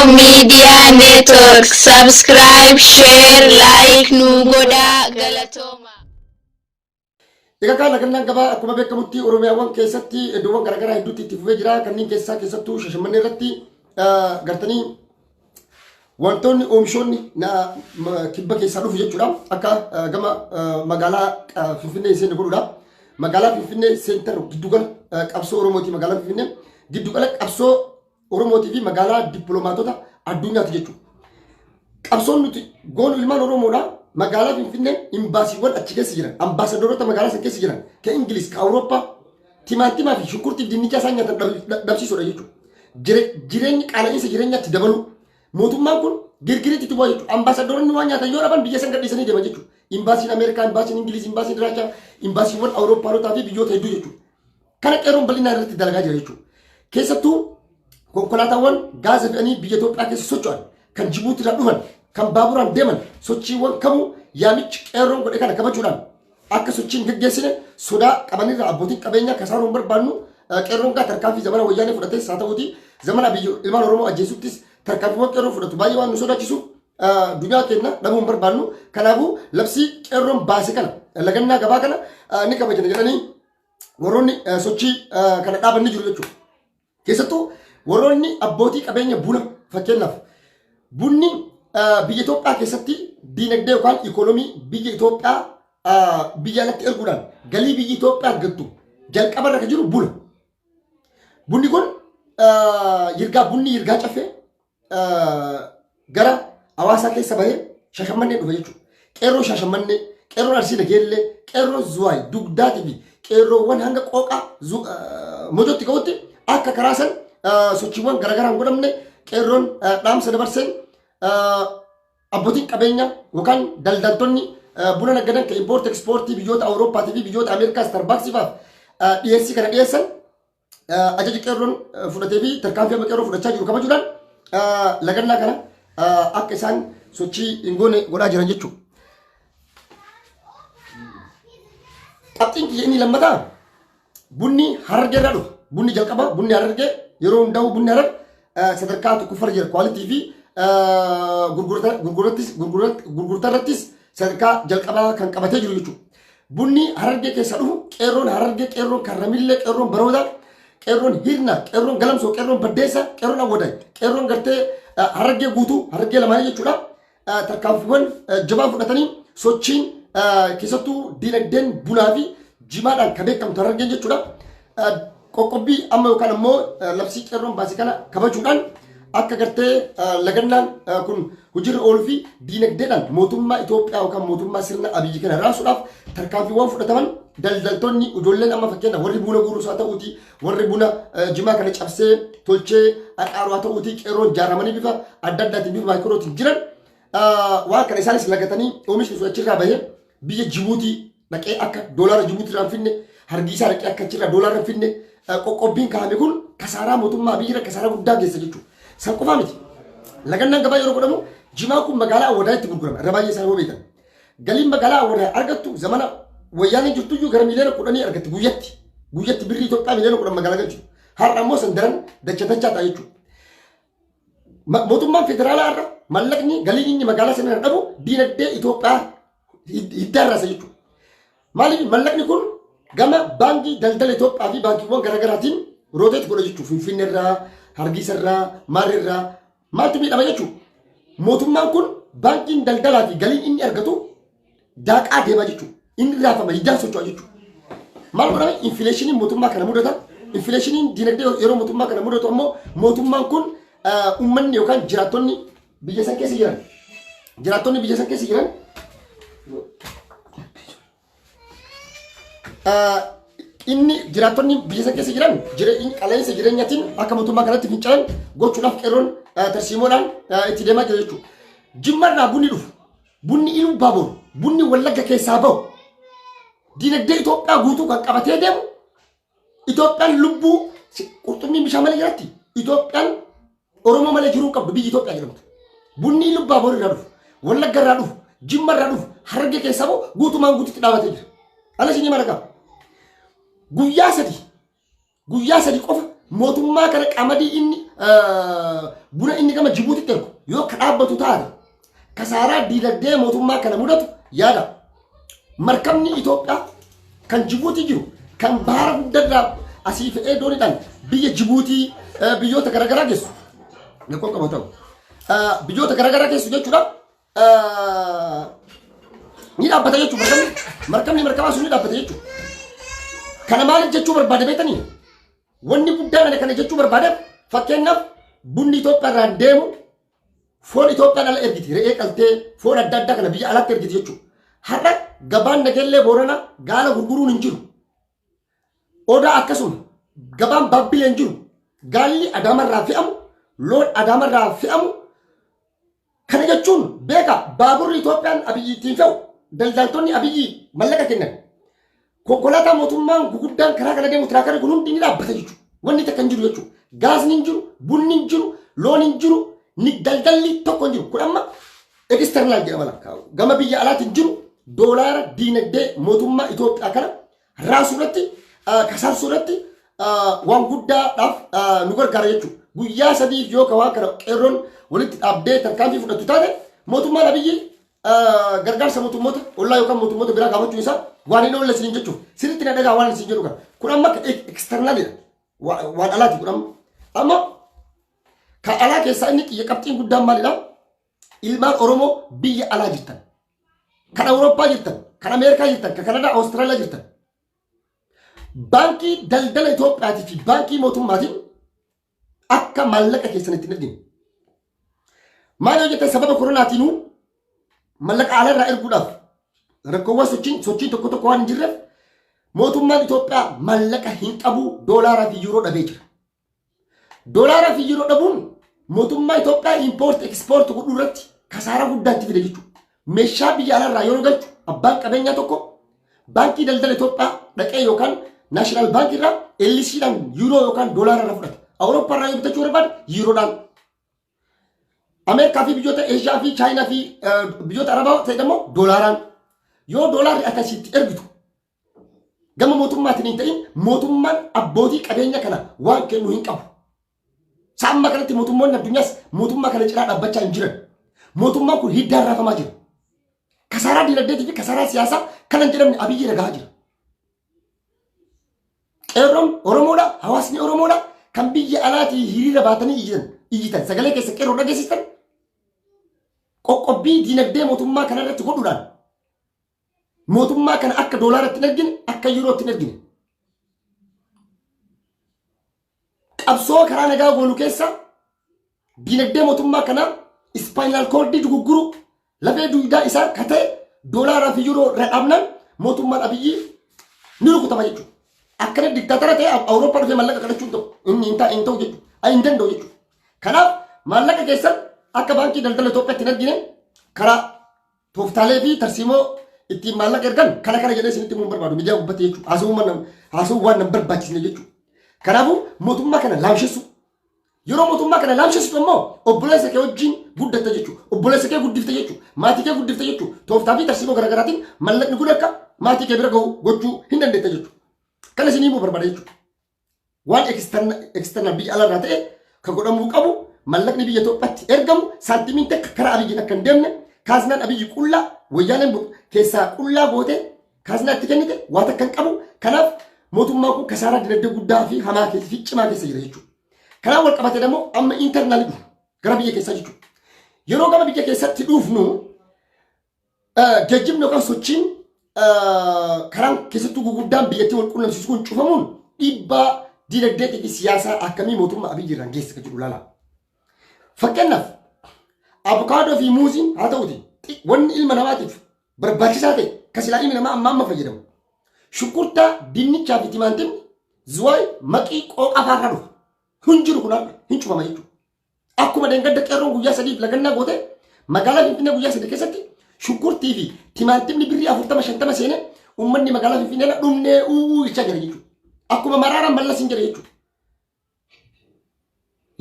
Media Network subscribe, share, like nu godhaa galatooma. Egaa kaan lagannaan gabaa akkuma beekamutti Oromiyaawwan keessatti iddoowwan garaagaraa hedduutti itti fufee jira. Kanneen keessaa keessattuu Shashamannee irratti gartanii wantoonni oomishoonni kibba keessaa dhufu jechuudha. Akka gama magaalaa Finfinnee hin seenne godhuudha. Magaalaa Finfinnee seentar giddugala qabsoo Oromooti magaalaa Finfinnee. Giddugala qabsoo Oromootii fi magaalaa dippiloomaatota addunyaati jechuudha. Qabsoon nuti goonu ilmaan Oromoodha. Magaalaa Finfinnee imbaasiiwwan achi keessa jiran, ambaasadoorota magaalaa san keessa jiran, ka Ingiliz, ka Awurooppaa, timaantimaa fi shunkurtii fi dinnichaa isaan nyaatan dhabsiisuudha jechuudha. Jireenyi qaala'insa jireenyaatti dabaluu. Mootummaan kun girgiriitti itti bu'aa jechuudha. Ambaasadooronni waan nyaatan yoo dhaban biyya san gadhiisanii deeman jechuudha. Imbaasiin Ameerikaa, imbaasiin Ingiliz, imbaasiin Raashaa, imbaasiiwwan Awurooppaanotaa fi biyyoota hedduu jechuudha. Kana qeerroon bal'inaan irratti dalagaa jira jechuudha. Keessattuu konkolaataawwan gaaza fe'anii biyya Itoophiyaa keessa socho'an, kan Jibuutiirraa dhufan, kan baaburaan deeman sochiiwwan kamuu yaamichi qeerroon godhe kana kabajuudhaan akka sochiin geggeessine sodaa qabanirraa abbootiin qabeenyaa kasaaruu hin barbaannu qeerroon gaa tarkaanfii zamana wayyaanee fudhates haa ta'uuti zamana biyya ilmaan Oromoo ajjeesuttis tarkaanfiiwwan qeerroon fudhatu baay'ee waan nu sodaachisuuf duniyaa keenya dhabuu hin barbaannu. Kanaafuu labsii qeerroon baase kana lagannaa gabaa kana ni kabajna jedhanii warroonni sochii kana dhaaban ni jiru jechuudha. Keessattuu warroonni abbootii qabeenya buna fakkeenyaaf bunni biyya Itoophiyaa keessatti diinagdee yookaan ikoonomii biyya Itoophiyaa biyya alatti erguudhaan galii biyyi Itoophiyaa argattu jalqaba irra kan jiru buna. Bunni kun yirgaa bunni yirgaa caffee gara hawaasaa keessa bahee Shashammannee dhufe jechuudha. Qeerroo Shashammannee, qeerroon Arsii Nageellee, qeerroon Zuwaay, Dugdaatii fi qeerroowwan hanga qooqaa Mojootti ga'utti akka karaa san sochiiwwan garaagaraa hin godhamne qeerroon dhaamsa dabarseen abbootiin qabeenyaa yookaan daldaltonni buna naggadan kan impoort ekspoortii biyyoota Awurooppaatii fi biyyoota Ameerikaa Starbucks faaf dhiyeessii kana dhiyeessan ajaja qeerroon fudhatee fi tarkaanfii amma qeerroon fudhachaa jiru kabajuudhaan lagannaa kana akka isaan sochii hin goone godhaa jiran jechuudha. Qabxiin kiyya inni lammataa bunni harargee irraa dhufa. Bunni jalqaba bunni harargee yeroo hundaa'u bunni harar sadarkaa tokkoffarra jira kwaalitii fi gurgurtaa irrattis sadarkaa jalqabaa kan qabatee jiru jechuudha. Bunni Harargee keessaa dhufu qeerroon Harargee, qeerroon Karramillee, qeerroon Baroodaa, qeerroon Hirna, qeerroon Galamsoo, qeerroon Baddeessa, qeerroon Awwadaay, qeerroon gartee Harargee guutuu, Harargee lamaanii jechuudha. Tarkaanfiiwwan jabaa fudhatanii sochiin keessattuu dinagdeen bunaa fi jimaadhaan kan beekamtu Harargeen jechuudha. Qoqqobbii amma yookaan ammoo labsii qeerroon baase kana kabajuudhaan akka gartee lagannaan kun hojiirra ooluu fi diinagdeedhaan mootummaa Itoophiyaa yookaan mootummaa sirna Abiyyi kana raasuudhaaf tarkaanfiiwwan fudhataman daldaltoonni ijoolleen amma fakkeenyaaf warri buna guurus haa ta'uuti warri buna jimaa kana cabsee tolchee aqaaru haa ta'uuti qeerroon jaaramanii bifa adda addaatiin bifa maayikirootiin jiran waan kana isaanis lagatanii oomishni sun achirraa bahee biyya Jibuutii dhaqee akka doolaara Jibuutii irraa hin finne, Hargiisaa dhaqee akka achirraa doolaara hin finne, qoqqobbiin kaa'ame kun kasaaraa mootummaa Abiyyi irra kasaaraa guddaa geessa jechuudha. San qofaa miti. Lagannaan gabaa yeroo godhamu jimaan kun magaalaa Awwadaayitti gurgurama. Irra baay'ee isaa yoo beektan. Galiin magaalaa Awwadaay argattu zamana wayyaaneen jirtuyyuu gara miliyoona 10 argatti guyyatti. Guyyatti birrii Itoophiyaa miliyoona 10 magaalaa galchu. Har'a immoo san daran dacha dachaa ta'a jechuudha. Mootummaan federaalaa har'a mallaqni galiin inni magaalaa sana irra dhabu diinagdee Itoophiyaa hiddaa raasa jechuudha. Maaliif mallaqni kun gama baankii daldala Itoophiyaa fi baankiiwwan garaagaraatiin rooteet godha jechuudha. Finfinnee irraa, Hargeysa irraa, Maarree irraa maaltu miidhama jechuudha. Mootummaan kun baankiin daldalaa fi galiin inni argatu daaqaa deemaa jechuudha. Inni raafama hiddaan socho'a jechuudha. Maal godhame infileeshiniin mootummaa kana mudata. Infileeshiniin dinagdee yeroo mootummaa kana mudatu ammoo mootummaan kun uummanni yookaan jiraattonni biyya san keessa jiran jiraattonni biyya san keessa jiran inni jiraattonni biyya san keessa jiran qala'insa jireenyaatiin akka mootummaa kanatti fincalan gochuudhaaf qeerroon tarsiimoodhaan itti deemaa jira jechuudha. Jimmarraa bunni dhufu Bunni Iluu Baaboor, bunni Wallagga keessaa bahu dinagdee Itoophiyaa guutuu kan qabatee deemu Itoophiyaan lubbuu qurxummiin bishaan malee jiraatti. Itoophiyaan Oromoo malee jiruu qabdu biyyi Itoophiyaa jedhamtu. Bunni Iluu Baaboor irraa dhufu, Wallagga irraa dhufu, Jimma irraa dhufu, Harargee keessaa bahu guutumaan guututti dhaabatee jira. Ana isinii mara qaba. Guyyaa sadi Guyyaa sadi qofa Mootummaa kana qamadii inni, buna inni gama Jibuutitti ergu yoo ka dhaabbatu taate, kasaaraa diinagdee mootummaa kana mudatu yaada. Markabni Itoophiyaa kan Jibuutii jiru, kan baara guddarraa asii fe'ee dooniidhaan biyya Jibuutii, biyyoota garaagaraa geessu. Lakkoon qabu ta'u. Biyyoota garaagaraa geessu jechuudha. Ni dhaabbata jechuudha. Markabni markabaa sun ni dhaabbata jechuudha. Kana maaliif jechuu barbaade beektanii? Wanni guddaan ani kana jechuu barbaadeef, fakkeenyaaf, bunni Itoophiyaa irraan deemu, foon Itoophiyaan ala ergiti, re'ee qaltee foon adda addaa kana biyya alaatti ergiti jechuudha. Har'a gabaan Nageellee Booranaa gaala gurguruun hin jiru. Odaa akkasuma, gabaan Baabbilee hin jiru. Gaalli Adaamarraa fe'amu, loon Adaamarraa fe'amu. Kana jechuun beeka, baaburri Itoophiyaan Abiyyi ittiin fe'u, daldaltoonni Abiyyi mallaqa kennan. Konkolaataa mootummaan guguddaan karaa kana deemu, tiraakarri kun hundi ni dhaabbata jechuudha. Wanni takka hin jiru jechuudha. Gaasni hin jiru, bunni hin jiru, loon hin jiru, ni daldalli tokko hin jiru. Kun amma external jedhama lakkaa'u. Gama biyya alaatiin jiru doolaara diinagdee mootummaa Itoophiyaa kana raasuu irratti, kasaarsuu irratti waan guddaadhaaf nu gargaara jechuudha. Guyyaa 3f yoo ka waan kana qeerroon walitti dhaabdee tarkaanfii fudhattu taate, mootummaan Abiyyi gargaarsa mootummoota ollaa yookaan mootummoota biraa gaafachuu isaa waan hin oolle isiniin jechuuf. Sirriitti na dhagaa waan isin jedhu kana. Kun amma externalidha. Waan alaati kun amma. Amma kan alaa keessaa inni xiyya qabxiin guddaan maalidha? Ilmaan Oromoo biyya alaa jirtan, kan Awurooppaa jirtan, kan Ameerikaa jirtan, kan Kanadaa, Awustiraaliyaa jirtan, Baankii Daldala Itoophiyaatii fi baankii mootummaatiin akka maallaqa keessan ittiin ergine. Maal yoo jettan, sababa koronaatiinuu mallaqa alarraa erguudhaaf rakkoowwan sochiin tokko tokko waan hin jirreef, mootummaan Itoophiyaa maallaqa hin qabu, doolaaraa fi yuuroo dhabee jira. Doolaaraa fi yuuroo dhabuun mootummaa Itoophiyaa import export godhuu irratti kasaaraa guddaa itti fide jechuudha. Meeshaa biyya alaarraa yeroo galchu, abbaan qabeenyaa tokko Baankii Daldala Itoophiyaa dhaqee yookaan National Baankii irraa LCdhaan yuuroo yookaan doolaara irraa fudhata. Awurooppaa irraa yoo bitachuu barbaade yuuroodhaan. Ameerikaa fi biyyoota Eeshiyaa fi Chaayinaa fi biyyoota Arabaa ta'e immoo doolaaraan. Yoo doolaarri akkasitti ergitu gama mootummaatiin hin ta'in, mootummaan abbootii qabeenya kana waan kennu hin qabu. Amma kanatti mootummoonni addunyaas mootummaa kana cinaa dhaabbachaa hin jiran. Mootummaan kun hiddaan raafamaa jira. Kasaaraa diinagdeetii fi kasaaraa siyaasaa kana hin jedhamne Abiyyi irra gahaa jira. Qeerroon Oromoodha, hawaasni Oromoodha kan biyya alaatii hiriira baatanii iyyitan, sagalee keessa qeerroo dhageessistan, qoqqobbii diinagdee mootummaa kana irratti godhuudhaan mootummaa kana akka doolaaratti hin ergine, akka yuurootti hin ergine. Qabsoo karaa nagaa goonu keessa diinagdee mootummaa kanaa spinal cordii dugugguru, lafee duudaa isaa ka ta'e doolaaraa fi yuuroo irra dhaabnaan, mootummaan Abiyyi ni rukutama jechuudha. Akkana diktaatara ta'e Awurooppaa dhufee maallaqa kadhachuu hin ta'u. Inni hin ta'u jechuudha. Hin danda'u jechuudha. Kanaaf maallaqa keessan akka Baankii Daldala Itoophiyaatti hin ergine karaa tooftaalee fi tarsiimoo ittiin maallaqa ergan kana kana jedhee isinitti himuu hin barbaadu miidiyaa gubbatti jechuudha. Haasawuu waan nan barbaachisne jechuudha. Kanaafuu mootummaa kana laamshessu. Yeroo mootummaa kana laamshessitu immoo obboleessa kee wajjin guddatta jechuudha. Obboleessa kee guddifte jechuudha. Maatii kee guddifte jechuudha. Tooftaa fi tarsiimoo garaagaraatiin mallaqni kun akka maatii kee bira gahu gochuu hin dandeetta jechuudha. Kana isinii himuu barbaada jechuudha. Waan external biyya alaarraa ta'e kan godhamuu qabu, mallaqni biyya Itoophiyaatti ergamu saantimiin takka karaa Abiyyiin akka hin deemne, kaaznaan Abiyyi qullaa, wayyaaneen keessaa qullaa goote kaaznaa itti kennite, waa takka hin qabu. Kanaaf mootummaan kun kasaaraa dinagdee guddaa fi hamaa keessa fi cimaa keessa jira jechuudha. Kanaaf wal qabatee immoo amma internal dhufu gara biyya keessaa jechuudha. Yeroo gama biyya keessatti dhufnu, geejjibni yookaan sochiin karaan keessattuu guguddaan biyyattii wal quunnamsiisu kun cufamuun dhiibbaa dinagdeetii fi siyaasaa akkamii mootummaa Abiyyi irraan geessa kan jedhu ilaala. Fakkeenyaaf, abukaadoo fi muuziin haa ta'uti, wanni ilma namaatiif barbaachisaa ta'e kan silaa ilmi namaa amma amma fayyadamu. Shunkurtaa, dinnichaa fi timaatimni Zuwaay, Maqii, Qooqaa fa'aa irraa dhufa. Hin jiru, kun har'a hin cufama jechuudha. Akkuma dheengadda qeerroon guyyaa 3f lagannaa goote, magaalaa Finfinnee guyyaa 3 keessatti shunkurtii fi timaatimni birrii 40, 50 seenee, uummanni magaalaa Finfinnee dhumnee uuu jechaa jira jechuudha. Akkuma maraaraan Mallas hin jedhe jechuudha.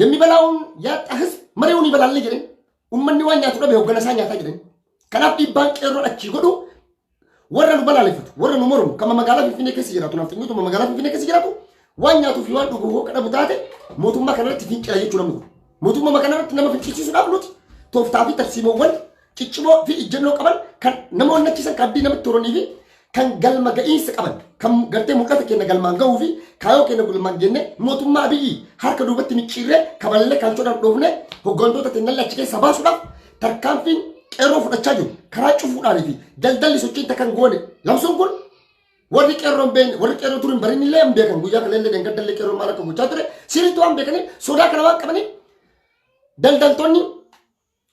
የሚበላውን ያጣ ህዝብ መሪውን ይበላል jedhan. Uummanni waan nyaatu dhabe hoggana isaa nyaataa jedhan. Kanaaf dhiibbaan qeerroon achii godhu, warra nu balaaleffatu, warra nu mormu, kama magaalaa Finfinnee keessa jiraatu, nafxanyootuma magaalaa Finfinnee keessa jiraatu, Waan nyaatuu fi waan dhugu hoo kadhabu taate mootummaa kanarratti fincila jechuu namni kun. Mootummaa kanarratti nama fincilsiisuudhaaf nuti tooftaa fi tarsiimoowwan ciccimoo fi ijjennoo qaban kan nama onnachiisan, kan abdii namatti horanii fi kan galma ga'iinsa qaban, kan gartee mul'ata keenya galmaan ga'uu fi kaayoo keenya galmaan jenne mootummaa Abiyyi harka duubatti micciirree kaballee kaalchoodhaan dhoofne hooggantoota keenyallee achi keessaa baasuudhaaf tarkaanfiin qeerroo fudhachaa jiru karaa cufuudhaanii fi daldalli sochiin takkan goone labsuun kun warri qeerroon beekne, warri qeerroo turin barin illee hin beekan. Guyyaa kaleellee dangaddallee qeerroo maal akka gochaa ture sirriitti waan beekaniif, sodaa kana waan qabaniif, daldaltoonni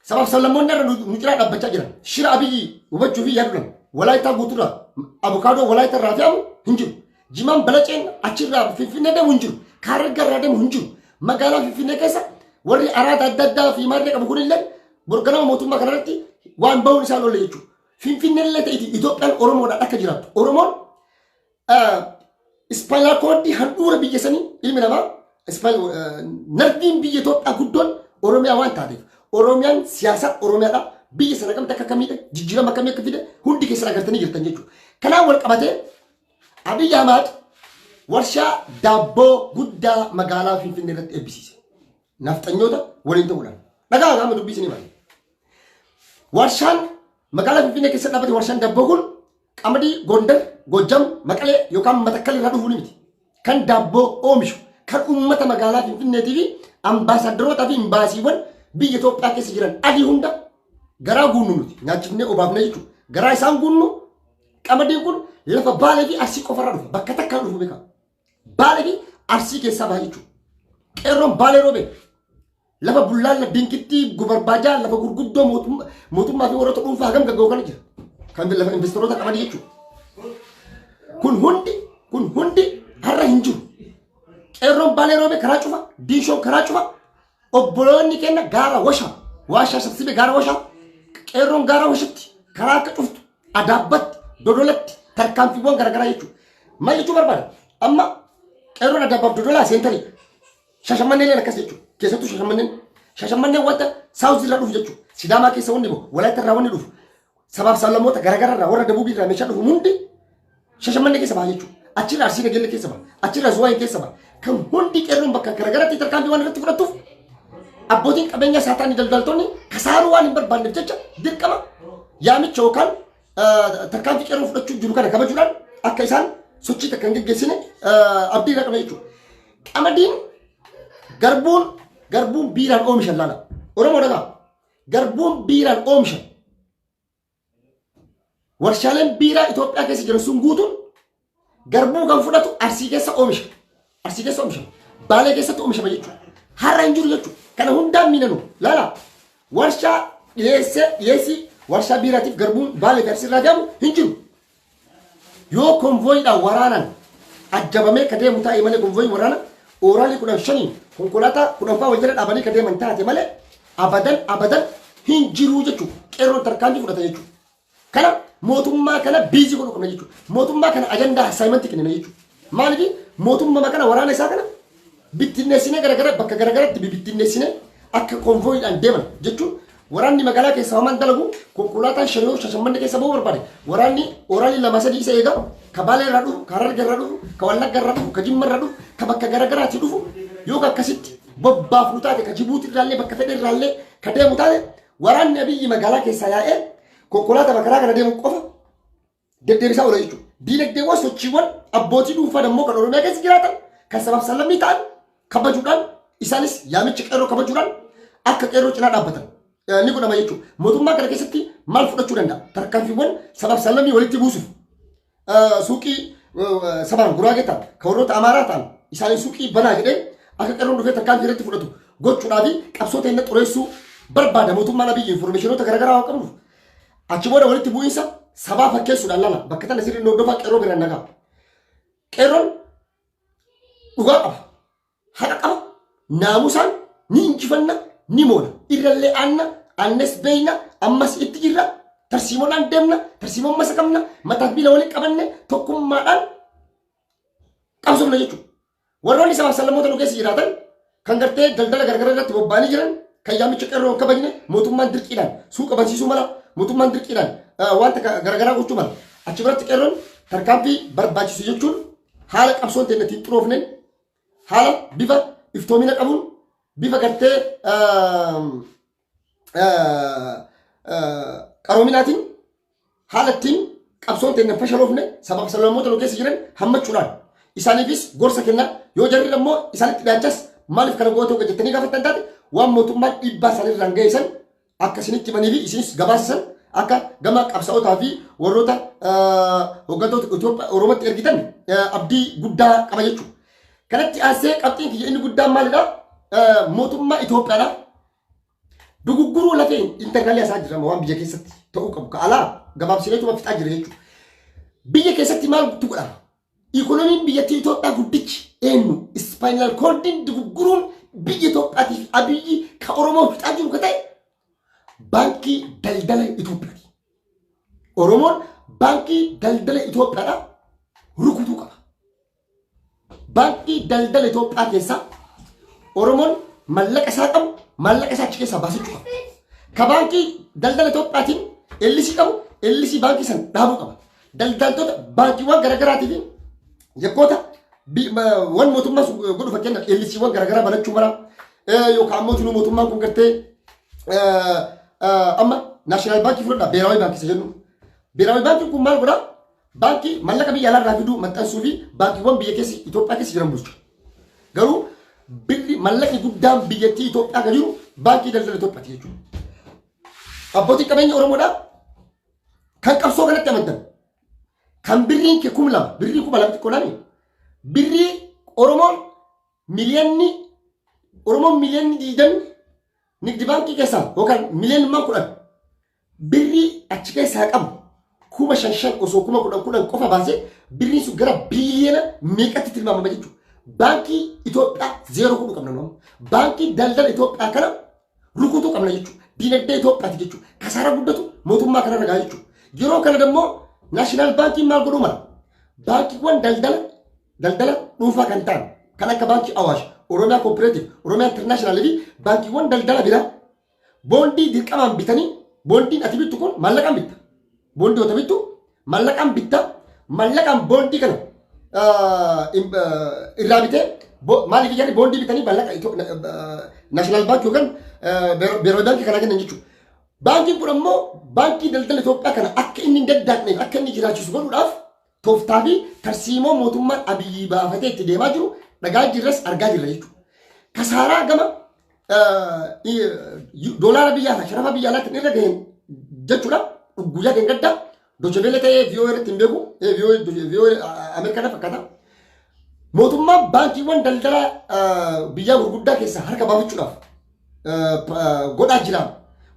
sabaaf sablammoonni irra nu cinaa dhaabbachaa jiran shira Abiyyi hubachuu fi yaaduudhaan Walaayitaa guutuurraa abukaadoo Walaayitaa irraa fe'amu hin jiru. Jimaan balaceen achirraa Finfinnee deemu hin jiru. Kaaragga irraa deemu hin jiru. Magaalaa Finfinnee keessa warri araada adda addaa fi maarree qabu kunillee borganama mootummaa kanarratti waan bahuun isaan oolle jechuudha. Finfinnee illee ta'iti Itoophiyaan Oromoodhaan akka jiraattu. Oromoon spinal cord handhuura biyya sanii, ilmi namaa nerviin biyya Itoophiyaa guddoon Oromiyaa waan taateef, Oromiyaan siyaasa Oromiyaadha. Biyya sana kamti akka kamiidha, jijjiirama akkamii akka fide hundi keessan agartanii jirtan jechuudha. Kanaan wal qabatee Abiy Ahmad warshaa daabboo guddaa magaalaa Finfinnee irratti eebbisiise. Nafxanyoota waliin ta'uudhaan. Dhagaa qaama dubbii isinii malee. Warshaan magaalaa Finfinnee keessa dhaabbate, warshaan daabboo kun qamadii Gondar, Gojjam, Maqalee yookaan Matakkal irraa dhufuu ni miti. Kan daabboo oomishu kan uummata magaalaa Finfinneetii fi ambaasaaddarootaa fi imbaasiiwwan biyya Itoophiyaa keessa jiran adii hunda garaa guunnu nuti nyaachifnee obaafnee jechuudha. Garaa isaan guunnu qamadiin kun lafa Baalee fi Arsii qofarraa dhufa. Bakka takkaan dhufu beekama. Baalee fi Arsii keessaa baha jechuudha. Qeerroon Baalee roobee lafa Bullaalla, Dinkitti, Gubarbaajaa, lafa gurguddoo mootummaa fi warroota dhuunfaa hagam gagga'u kana jira. Kan lafa investoroota qamadii jechuudha. Kun hundi har'a hin jiru. Qeerroon Baalee roobee karaa cufa, Diishoon karaa cufa, obboloonni keenya gaara Washaa, Waashaa sabsibe gaara Washaa, qeerroon gaara Washatti karaa akka cuftu, Adaabbatti, Dodolatti tarkaanfiiwwan garaagaraa jechuudha. Maal jechuu barbaada? Amma qeerroon Adaabbaaf Dodolaa centerii. Shashamanneen akkas jechuudha. Keessattuu Shashamanneen. Shashamanneen wanta south irraa dhufu jechuudha. Sidaamaa keessa wanni bahu, Walaayittaa irraa wanni dhufu, sabaaf sablammoota garaagaraa irraa, warra Dabuubii irraa meeshaa dhufu hundi Shashamannee keessa baha jechuudha. Achirraa Arsii Nageelle keessa baha. Achirraa Zuwaayii keessa baha. Kan hundi qeerroon bakka garaagaraatti tarkaanfii waan irratti fudhattuuf, abbootiin qabeenya isaa ta'anii daldaltoonni kasaaruu waan hin barbaanneef jecha dirqama yaamicha yookaan tarkaanfii qeerroo fudhachuu jiru kana kabajuudhaan akka isaan sochii takka hin geggeessine abdii irraa qabna jechuudha. Qamadiin, garbuun biiraan oomishan laala. Oromoo dhagaa. Garbuun biiraan oomishan. Warshaaleen biiraa Itoophiyaa keessa jiran sun guutuun garbuu kan fudhatu Arsii keessa oomisha. Arsii keessa oomisha. Baalee keessatti oomishama jechuudha. Har'a hin jiru jechuudha. Kana hundaan miinanu laala. Warshaa dhiyeessee dhiyeessii warshaa biiraatiif garbuun Baalee fi Arsii irraa fe'amu hin jiru. Yoo konvooyiidhaan waraanaan ajjabamee ka deemu taa'e malee, konvooyii waraana ooraalii 15n konkolaataa 10 fa'aa wal jala dhaabanii ka deeman taate malee, abadan abadan hin jiru jechuudha. Qeerroon tarkaanfii fudhata jechuudha. Kana mootummaa kana busy godhuu qabna jechuudha. Mootummaa kana ajandaa assignmentii kennina jechuudha. Maaliif mootummaa kana, waraana isaa kana bittinneessinee garagara bakka garagaratti bibittinneessinee akka konvooyiidhaan deeman jechuun, waraanni magaalaa keessa hamaan dalagu konkolaataan shan yoo Shashammanne keessa bahuu barbaade, waraanni ooraalii lama sadii isa eega, ka Baalee irraa dhufu, ka Hararge irraa dhufu, ka Wallagga irraa dhufu, ka Jimma irraa dhufu, ka bakka garagaraatii dhufu yoo ka akkasitti bobbaafnu taate, ka Jibuuti irraallee bakka fedhe irraallee ka deemu taate, waraanni Abiyyi magaalaa keessaa yaa'ee konkolaataa karaa kana deemu qofa deddeebisaa oola jechuudha. Diinagdeewwan sochiiwwan abbootii dhuunfaa immoo kan Oromiyaa keessa jiraatan, kan sabaaf sablammii ta'an kabajuudhaan, isaanis yaamicha qeerroo kabajuudhaan akka qeerroo cinaa dhaabbatan ni godhama jechuudha. Mootummaa kana keessatti maal fudhachuu danda'a? Tarkaanfiiwwan sabaaf sablammii walitti buusuuf suuqii sabaan Guraagee ta'an, kan warroota Amaaraa ta'an isaanii suuqii banaa jedhee akka qeerroon dhufee tarkaanfii irratti fudhatu gochuudhaa fi qabsoo ta'e xureessuu barbaada mootummaan Abiyyi informationoota garaagaraa waan qabnuuf. Achi booda walitti bu'iinsa sabaa fakkeessuudhaan lala bakka tana sirrii hordofaa, qeerroo biraan nagaa. Qeerroon dhugaa qaba. Haqa qaba. Naamusaan ni injifanna, ni moona. Irrallee aanna, aannes beeyna, ammas itti jirra. Tarsiimoodhaan deemna, tarsiimoon masa qabna, mataaf miila waliin qabanne tokkummaadhaan qabsoofna jechuudha. Warroonni sabaaf sablammoota nu keessa jiraatan kan gartee daldala garagaraa irratti bobba'anii jiran, kan yaamicha qeerroo hin kabajne, mootummaan dirqiidhaan suuqa bansiisuu mala, mootummaan dirqiidhaan wanta garagaraa gochuu mala. Achi biratti qeerroon tarkaanfii barbaachisu jechuun haala qabsoon teenya ittiin xuroofneen Haala bifa iftoomina qabuun bifa gartee qaroominaatiin haala ittiin qabsoon teenya hin fashaloofne sabaaf sablammoota nu keessa jiran hammachuudhaan isaaniifis gorsa kenna. Yoo jarri immoo isaanitti dhiyaachas maaliif kana goote jettanii gaafattan taate, waan mootummaan dhiibbaa isaaniirraan ga'e san akka isinitti himanii fi isinis gabaasisan akka gama qabsaa'otaa fi warroota hooggantoota Itoophiyaa Oromootti ergitan abdii guddaa qaba jechuudha. Kanatti aansee qabxiin kiyya inni guddaan maalidha? Mootummaa Itoophiyaadha. Dugugguruu lafee internal isaa jira waan biyya keessatti ta'uu qabu. Ka alaa gabaabsineetuma fixaa jira jechuudha. Biyya keessatti maaltu godhama? Ikonomiin biyyattii Itoophiyaa guddichi eenyu? Spinal cordiin dugugguruun biyya Itoophiyaatiif Abiyyi ka Oromoo fixaa jiru ka ta'e Baankii Daldala Itoophiyaati. Oromoon Baankii Daldala Itoophiyaadha rukutuu qaba. Baankii Daldala Itoophiyaa keessaa Oromoon mallaqa isaa qabu maallaqa isaa achi keessaa baasachuu qaba. Ka Baankii Daldala Itoophiyaatiin ellisii qabu ellisii baankii san dhaabuu qaba. Daldaltoota baankiiwwan garaagaraatii fi yakkoota wan mootummaa sun godhu, fakkeenyaaf ellisiiwwan garaagaraa banachuu mara, yookaan ammoo tunuu mootummaan kun gartee amma National Baankii fudhadha, Beeraawii Baankii isa jennu. Beeraawii Baankiin kun maal godhaa? Baankii mallaqa biyya alaarraa fiduu, maxxansuu fi baankiiwwan biyya keessa Itoophiyaa keessa jiran bulcha. Garuu birri mallaqni guddaan biyyattii Itoophiyaa kan jiru Baankii Daldala Itoophiyaati jechuudha. Abbootiin qabeenya Oromoodhaa kan qabsoo kanatti amantan, kan birriin kee 2000, birrii 2000 xiqqoodhaan, birrii Oromoon miliyoonni Oromoon miliyoonni 20 nigdi baankii keessaa yookaan miliyoonni 10 birrii achi keessaa qabu 5000 osoo 10,000 10 qofa baasee, birriin sun gara biliyoona meeqatti tilmaamama jechuudha. Baankii Itoophiyaa zeeroo godhuu qabna nu. Baankii Daldala Itoophiyaa kana rukutuu qabna jechuudha. Dinagdee Itoophiyaati jechuudha. Kasaaraa guddatu mootummaa kanarra gahaa jechuudha. Yeroo kana immoo National Baankiin maal godhuu mala? Baankiiwwan daldala dhuunfaa kan ta'an kan akka Baankii Awaash, Oromiyaa Cooperative, Oromiyaa International fi baankiiwwan daldala biraa boondii dirqamaan bitanii, boondiin ati bittu kun maallaqaan bitta. Boondii yoo bittu maallaqaan bitta. Maallaqaan boondii kana irraa bitee, maaliif jarri boondii bitanii maallaqa National Baankii yookaan Beeroo Baankii kanaa kennan jechuudha. Baankiin kun ammoo Baankii Daldala Itoophiyaa kana akka inni hin daddaaqneef, akka inni jiraachisu godhuudhaaf tooftaa fi tarsiimoo mootummaan Abiyyi baafatee itti deemaa jiru dhagaa jirras argaa jirra jechuudha. Kasaaraa gama doolaara biyyaa fi sharafa biyya alaatiin irra gaheen jechuudha. Guyyaa deenggaddaa Deutsche Welle ta'ee VOA irratti hin beeku. VOA Ameerikaa fakkaata. Mootummaan baankiiwwan daldala biyyaa gurguddaa keessaa harka baafachuudhaaf godhaa jira.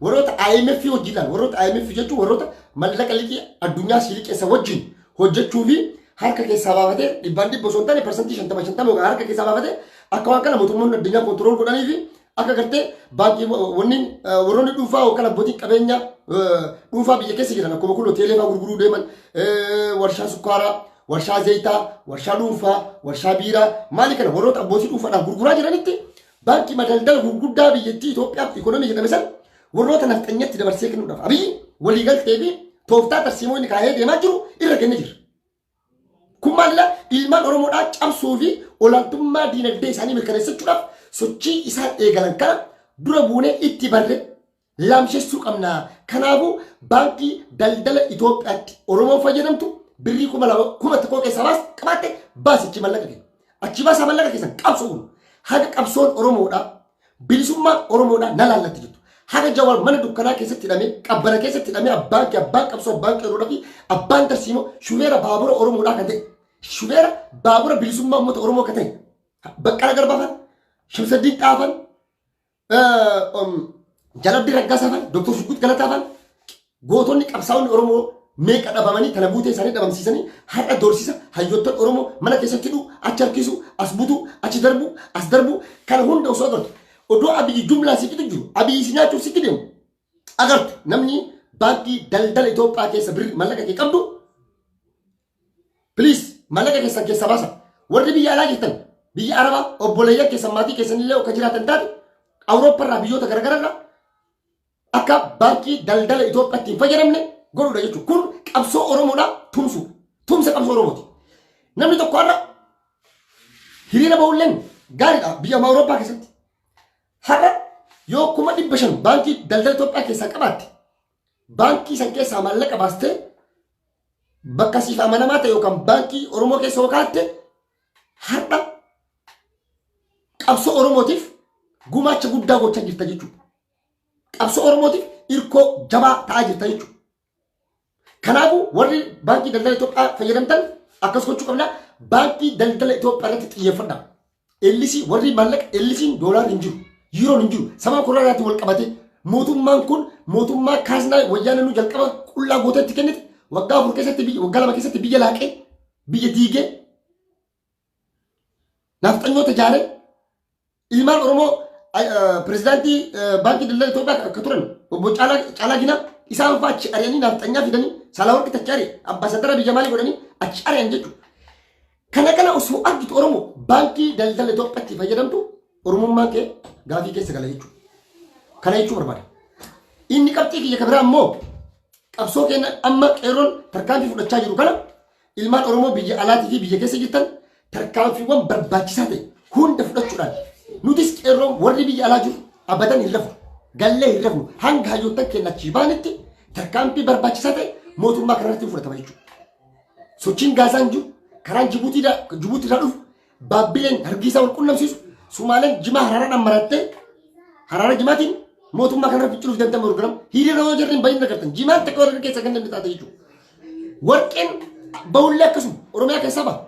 Warroota IMF hojiidhaan, warroota IMF jechuun warroota mallaqa liqii addunyaa si liqeessa wajjin hojjechuu fi harka keessaa baafatee dhibbaan dhibba osoo hin taane 50% 50 yookaan harka keessaa baafatee akka waan kana mootummoonni addunyaa control godhanii fi akka gartee baankii wanni warroonni dhuunfaa yookaan abbootiin qabeenyaa dhuunfaa biyya keessa jiran akkuma kun hoteelee fa'aa gurguruu deeman, warshaa sukkaaraa, warshaa zayitaa, warshaa dhuunfaa, warshaa biiraa maali kana warroota abbootii dhuunfaadhaan gurguraa jiranitti baankii daldala gurguddaa biyyattii Itoophiyaaf ikonomii jedhame san warroota nafxanyatti dabarsee kennuudhaaf Abiyyi waliigaltee fi tooftaa tarsiimoo inni kaayee deemaa jiru irra kennee jira. Kun maalidha? Ilmaan Oromoodhaa cabsuu fi olaantummaa diinagdee isaanii mirkaneessachuudhaaf sochii isaan eegalan kana dura buunee itti barre laamshessuu qabna. Kanaafuu Baankii Daldala Itoophiyaatti Oromoon fayyadamtu birrii 2000, 1000 keessaa baas qabaatte baasichi mallaqa kenna. Achi baasaa mallaqa keessan qabsoo kun haga qabsoon Oromoodhaa bilisummaan Oromoodhaa na laallatti jettu. Haga Jawaar mana dukkanaa keessatti hidhamee, qabbana keessatti hidhamee, abbaan kee, abbaan qabsoo, abbaan qeerroodhaa fi abbaan tarsiimoo, shubeera baabura Oromoodhaa kan ta'e, shubeera baabura bilisummaa uummata Oromoo kan ta'e Baqqala Garbaa fa'an, Shamsaddiin Xaafan, Jalabdi Raggaasaa fa'an, Dr. Shuggut Galataa fa'an, gootonni qabsaa'onni Oromoo meeqa dhabamanii, tana buutee isaanii dhabamsiisanii har'a doorsisa hayyoottan Oromoo mana keessatti hidhuu, achi harkisu, as butuu, achi darbu, as darbu kana hunda osoo agartu, odoo Abiyyi jumlaa si fixu jiru, Abiyyi si nyaachuuf sitti deemu agartu, namni Baankii Daldala Itoophiyaa keessa birri mallaqa kee qabdu, please mallaqa keessan keessa baasa. Warri biyya alaa jirtan, biyya Arabaa, obboleeyyan keessan, maatii keessan illee akka jiraatan taate Awurooppaa irraa, biyyoota garaagaraa irraa akka Baankii Daldala Itoophiyaatti hin fayyadamne godhuudha jechuudha. Kun qabsoo Oromoodhaa tumsuudha. Tumsa qabsoo Oromooti. Namni tokko har'a hiriira bahulleen Gaariidha biyya Awurooppaa keessatti. Har'a yoo 500,000 baankii daldala Itoophiyaa keessaa qabaatte, baankii san keessaa maallaqa baastee bakka siif amanamaa ta'e yookaan baankii Oromoo keessa yoo kaa'atte, har'a qabsoo Oromootiif gumaacha guddaa gochaa jirta jechuudha. Qabsoo Oromootiif irkoo jabaa ta'aa jirta jechuudha. Kanaafuu warri baankii daldala Itoophiyaa fayyadamtan akkas gochuu qabna. Baankii daldala Itoophiyaa irratti xiyyeeffadha. Ellisii warri maallaqa ellisiin doolaarri hin jiru, yuuroon hin jiru. Sababa koronaatiin wal qabatee mootummaan kun mootummaa kaaznaa wayyaana nu jalqaba qullaa gooteetti kennite waggaa 4 keessatti biyya waggaa 2 keessatti biyya laaqee biyya diigee nafxanyoota ijaaree ilmaan Oromoo pirezidaantii baankii daldala Itoophiyaa akka turan obbo Caalaa Ginaa isaan fa'aa achi ari'anii nafxanyaa fidanii Saalawarqi achi ari'e ambaasadara biyya maalii godhanii achi ari'an jechuudha. Kana osoo argitu Oromoo baankii daldala Itoophiyaatti fayyadamtu Oromummaan kee gaafii keessa gala jechuudha. Kana jechuu barbaada. Inni qabxii kiyya kan biraa immoo qabsoo keenya amma qeerroon tarkaanfii fudhachaa jiru kana ilmaan Oromoo biyya alaatii fi biyya keessa jirtan tarkaanfiiwwan barbaachisaa ta'e hunda fudhachuudhaan nutis qeerroon warri biyya alaa jiru abadan hin rafnu, gallee hin rafnu, hanga hayyoottan keenya achii baanitti tarkaanfii barbaachisaa ta'e mootummaa kanarratti fudhatama jechuudha. Sochiin Gaazaan jiru karaan Jibuutii irraa dhufu Baabbileen Hargeysaa wal qunnamsiisu Sumaaleen Jimaa haraaraadhaan marattee haraara Jimaatiin mootummaa kanarra finciluuf danda'ama ergamu hiriira yoo jarri hin bahin agartan Jimaan takka warra keessa kan namni taate jechuudha. Warqeen bahullee akkasuma Oromiyaa keessaa baha.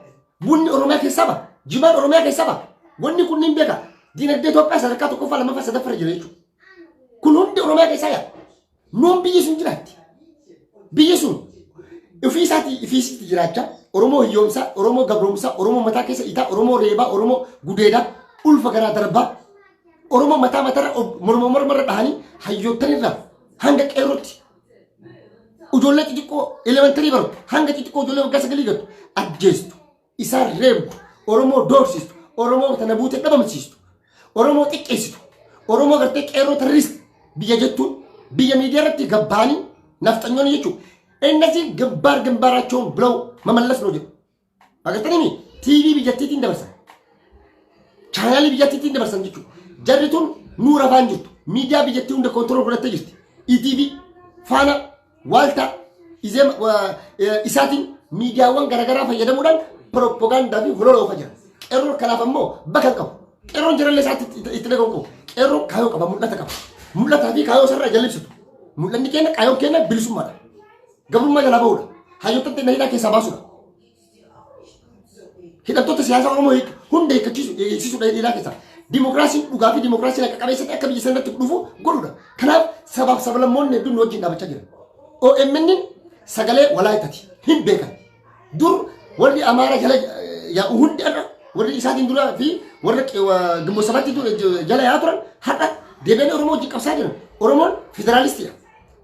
Bunni Oromiyaa keessaa baha. Jimaan Oromiyaa keessaa baha. Wanni kunniin beeka. Dinagdee Itoophiyaa sadarkaa tokkoffaa lammaffaa sadaffaa jira jechuudha. Kun hundi Oromiyaa keessaa yaa. Nuun biyyi sun jiraatti. Biyyi sun ofii isaatii ofii isiitti jiraachaa Oromoo hiyyoomsaa, Oromoo gabroomsaa, Oromoo mataa keessa itaa, Oromoo reebaa, Oromoo gudeedaa, ulfa garaa darbaa, Oromoo mataa matarra morma mormarra dhahanii hayyoottanirraa hanga qeerrootti ijoollee xixiqqoo elementarii baratu hanga xixiqqoo ijoollee waggaa 9 gattu ajjeestu, isaan reebdu, Oromoo doorsistu, Oromoo tana buute dhabamsiistu, Oromoo xiqqeessitu, Oromoo gartee qeerroo terrorist biyya jettuun biyya miidiyaa irratti gabbaanii nafxanyoonni jechuudha. እነዚህ ግንባር ግንባራቸውን ብለው መመለስ ነው jedhu. Agartanii TV biyyattiitiin dabarsan. Chaanaalii biyyattiitiin dabarsan jechuudha. Jarri tun nuura afaan jirtu. Miidiyaa biyyattii hunda control godhattee jirti. ETV, Faana, Waaltaa, isaatiin miidiyaawwan garaagaraa fayyadamuudhaan propagaandaa fi holola oofaa jira. Qeerroon kanaaf ammoo bakka hin qabu. Qeerroon jarallee isaatti itti dhaga'u qabu. Qeerroon kaayoo qaba, mul'ata qaba. Mul'ataa fi kaayoo isarraa jalibsitu. Mul'anni keenya kaayoon keenya bilisummaadha. Gabrummaa jalaa bahuudha. Hayyoota ta'e hidhaa keessaa baasuudha. Hidhattoota siyaasaa Oromoo hunda hiikkachiisu hiiksisuudha hidhaa keessaa. Dimokiraasiin dhugaa fi dimokiraasiin akka qabeessa ta'e akka biyya sanatti dhufu godhuudha. Kanaaf sabaaf sablammoonni hedduun nu wajjin dhaabachaa jiran. OMN sagalee Walaayitaati. Hin beekan. Dur warri Amaara jala yaa'u hundi irra warri isaatiin dura fi warra Gimboot Sabaatti jala yaa'aa turan har'a deebi'anii Oromoo wajjin qabsaa jiran. Oromoon federaalistiidha.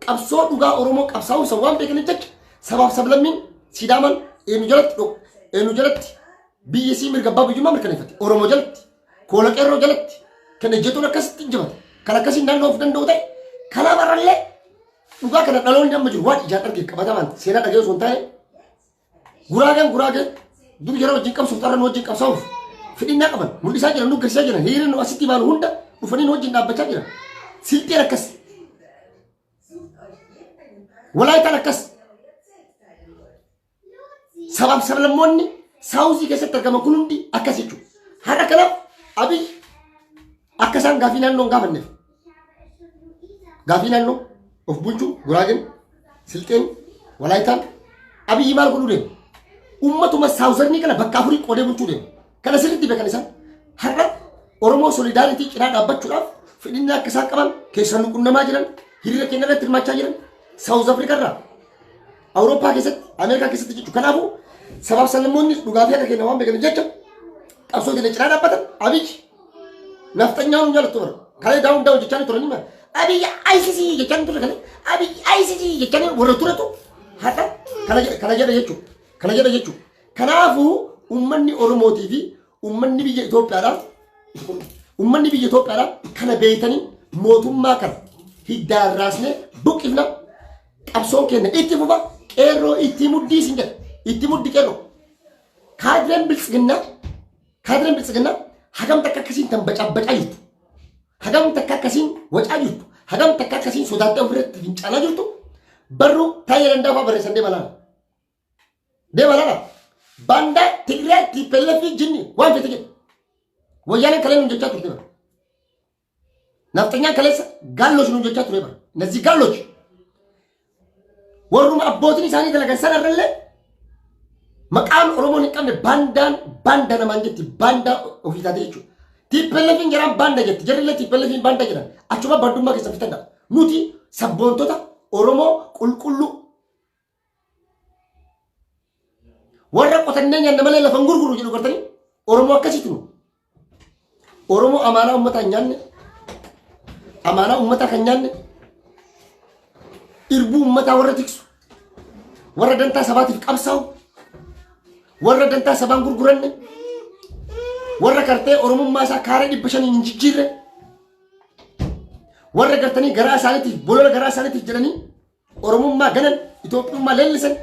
Qabsoo dhugaa Oromoo qabsaa'uu isa waan beekaniif jecha sabaaf sablammiin Sidaamaan eenyu jalatti eenyu jalatti biyyi isii mirga abbaa biyyummaa mirkaneeffate. Oromoo jalatti, koola qeerroo jalatti kan ejjetuun akkasitti injifate kan akkasiin naannoo of danda'u ta'e kanaaf har'allee dhugaa kana dhaloonni amma jiru waan ijaan arge qabatamaan seenaa dhaga'ee osoo hin taane Guraageen Guraagee dur jara wajjin qabsuuf xarra nu wajjin qabsaa'uuf fedhinnaa qaban mul'isaa jiran, nu garsiisaa jiran, hiriira nu asitti baanu hunda dhufanii nu wajjin dhaabbachaa jiran. Silxeen akkas. Walaayitaan akkas. Sabaaf sablammoonni saawuzii keessatti argaman kun hundi akkas jechuudha. Har'a kanaaf Abiy akka isaan gaafii naannoo hin gaafanneef gaafii naannoo of bulchuu Guraageen, Silxeen, Walaayitaan Abiyyi maal godhuu deema? Uummatuma saawuzarnii kana bakka afurii qoodee bulchuu deema. Kana sirriitti beekan isaan. Har'a Oromoo solidarity cinaa dhaabbachuudhaaf fedhinnaa akka isaan qaban keessan nu qunnamaa jiran, hiriira keenya irratti hirmaachaa jiran South Africa irraa Awurooppaa keessatti, Ameerikaa keessatti jechuudha. Kanaafuu sabaaf sablammoonni dhugaa fi akka keenya waan beekaniif jecha qabsoo keenya cinaa dhaabbatan. Abiyyi nafxanyaan hin jaalattu bara. Kalee down down jechaa turanii mara. Abiyyi ICC jechaa ture kalee. Abiyyi ICC jechaa warra turetu har'a kana jedha jechuudha. Kana jedha jechuudha. Kanaafuu uummanni Oromootii fi uummanni biyya Itoophiyaadhaa uummanni biyya Itoophiyaadhaa kana beeytanii mootummaa kana hiddaan raasnee buqqifna, qabsoon keenya itti fufa, qeerroo itti muddii isin jedha, itti muddi qeerroo. Kaadireen biltsiginnaa Hagam takka akkasiin tan bacabbacaa jirtu. Hagam takka akkasiin wacaa jirtu. Hagam takka akkasiin sodaattee ofirratti fincaanaa jirtu. Barruu Taayyee Danda'aa fa'aa barreessan deema laala. Deema laala. Baandaa Tigree TPLF jinni waan fete jedhu. Wayyaaneen kalee nuun jechaa turte bara. Nafxanyaan kaleessa gaalloch nuun jechaa ture bara. Nazii gaalloch. Warruma abbootiin isaanii dalagan sana irrallee maqaan Oromoon hin qabne baandaan baanda namaan jetti baandaa ofii taate jechuudha. TPLFin jaraan baanda jetti jarrillee TPLFin baanda jedhan achuma baandummaa keessa fitadha. Nuti sabboontota Oromoo qulqulluu warra qotannee nyaanna malee lafa hin gurgurru jedhu gartanii Oromoo akkasitti nu. Oromoo amaanaa uummataa hin nyaanne, amaanaa uummataa kan nyaanne, irbuu uummataa warra tiksu, warra dantaa sabaatiif qabsaa'u, warra dantaa sabaan gurguranne, warra kartee Oromummaa isaa kaaree 500n hin jijjiirre, warra gartanii garaa isaaniitiif bolola garaa isaaniitiif jedhanii Oromummaa ganan, Itoophiyummaa leellisan,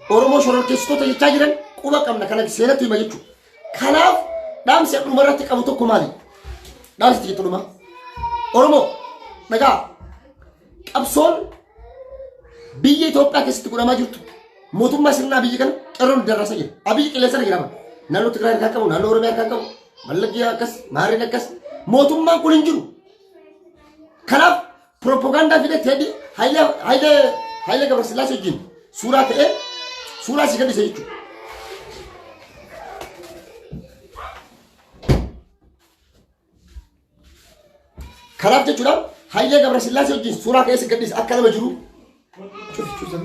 Oromoo shororkeessitoota jechaa jiran quba qabna kana seenatu hima jechuudha. Kanaaf dhaamsi dhuma irratti qabu tokko maali? Dhaamsi jettu dhuma. Oromoo dhagaa qabsoon biyya Itoophiyaa keessatti godhamaa jirtu mootummaa sirnaa biyya kana qeerroon darrasaa jira. Abiyyi qilleensa irra jira. Naannoo Tigraay harkaa qabu, naannoo Oromiyaa harkaa qabu, Mallaggee akkas, Maarreen akkas. Mootummaan kun hin jiru. Kanaaf Piropogaandaa fide Teedii Hayilee Hayilee Hayilee Gabrasillaasee wajjin suuraa ka'ee suuraa si gadhise jechuudha. Kanaaf jechuudha Hayilee Gabrasillaasee wajjin suuraa ka'ee si gadhise akka nama jiru. Cufi cufi.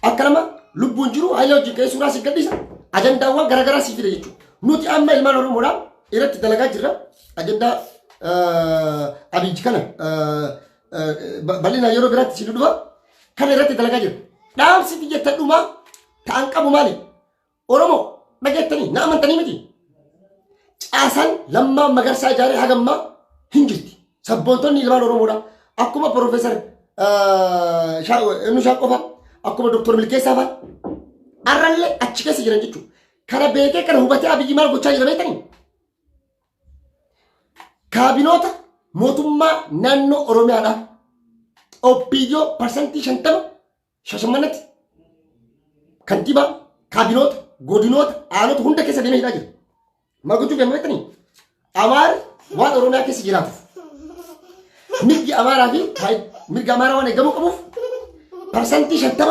Akka nama lubbuun jiru Hayilee wajjin ka'ee suuraa si gadhisa. Ajandaawwan garaagaraa si fide jechuudha. Nuti amma ilmaan Oromoodhaa irratti dalagaa jirra. Ajandaa Abiyyi kana bal'inaan yeroo biraatti isin dhufa. Kana irratti dalagaa jira. Dhaamsi xiyyeetta dhumaa ta'an qabu maali? Oromoo dhageettanii na amantanii miti. Caasaan Lammaa Magarsaa ijaaree hagammaa hin jirti. Sabboontonni ilmaan Oromoodha. Akkuma Piroofeesar Innushaa qofa akkuma Dooktor Milkeessaa fa'a arrallee achi keessa jiran jechuudha. Kana beekee kana hubatee Abiyyi maal gochaa jira beektanii? Kaabinoota mootummaa naannoo Oromiyaadha. OPDO 50% Shashamannatti kantiibaa kaabinoota godinoota aanota hunda keessa deemee hidhaa jira. Maal gochuuf deema beektanii? Amaarri waan Oromiyaa keessa jiraatuuf mirgi Amaaraa fi mirga Amaaraa waan eegamuu qabuuf 50%